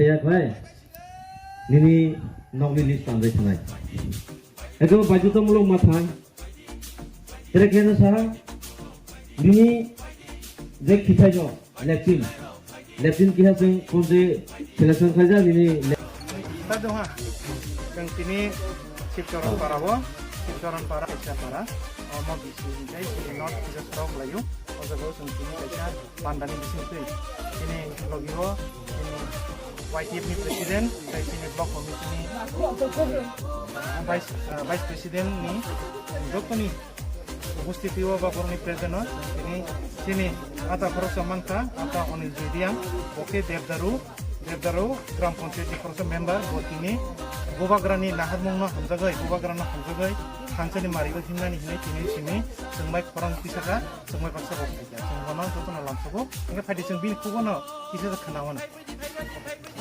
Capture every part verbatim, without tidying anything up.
Ya khlai, nini nokni list tanjai thanai. Ekdom baidhotamulok ma thang. Tere khe sa, nini je khithai no, leptin. Leptin kiha sing kunje selection khaija nini le- Tadong ha. Yang tini Sipchoron para bo, Sipchoron para, Sipchoron para. Omo bisi hingkai sini not kisa sorok layu. O jaga o chwng tini kaisa Pandani bising twi. Chini logi o, chini Y T F ni president, tei chini block committee ni vice, ah, vice president ni jotoni upostiti o ba boroni present o, chini, chini ata khoroksa mankha, ata Onil Joy Reang, bo khe Devdaru, Devdaru Gram Panchayat ni khoroksa member, bo tini Bubagra ni naharmung no hamjagwi, Bubagra no hamjagwi, thansani marigo himnani hinwi tini simi chwngbai khorang pisaka. Chwngbai baksa bo khaikha. Chwng bono jotono lamsogo. Hingkhe phaidi chwng bini khugono kisa se khna mano.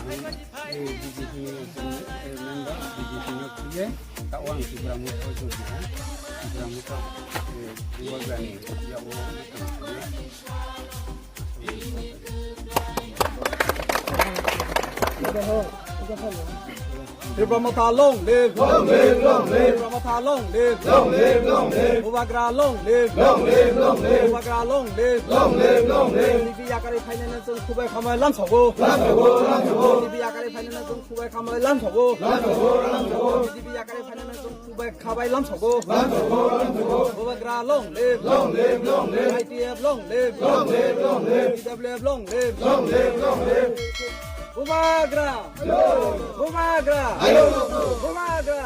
Ang, eh, B J P ni chwng, eh, member, B J P no khuye, ta o ang Tipra Motha o chwng kha. Tipra Motha, eh, Bubagra ni yago. Tipra Motha long live! Long live, long live! Tipra Motha long live! Long live, long live! Bubagra long live! Long live, long live! Bubagra long live! Long live, long live! B J P yakarwi phainani chwng khubai khambai lamsogo. Lamsogo, lamsogo! B J P yakarwi phainani chwng khubai khambai lamsogo. Lamsogo, lamsogo! B J P yakarwi phainani chwng khubai khabai lamsogo. Lamsogo, lamsogo! Bubagra long live! Long live, long live! Y T F long live! Long live, long live! T W F long live! Long live, long live! Bubagra! Bubagra! Bubagra!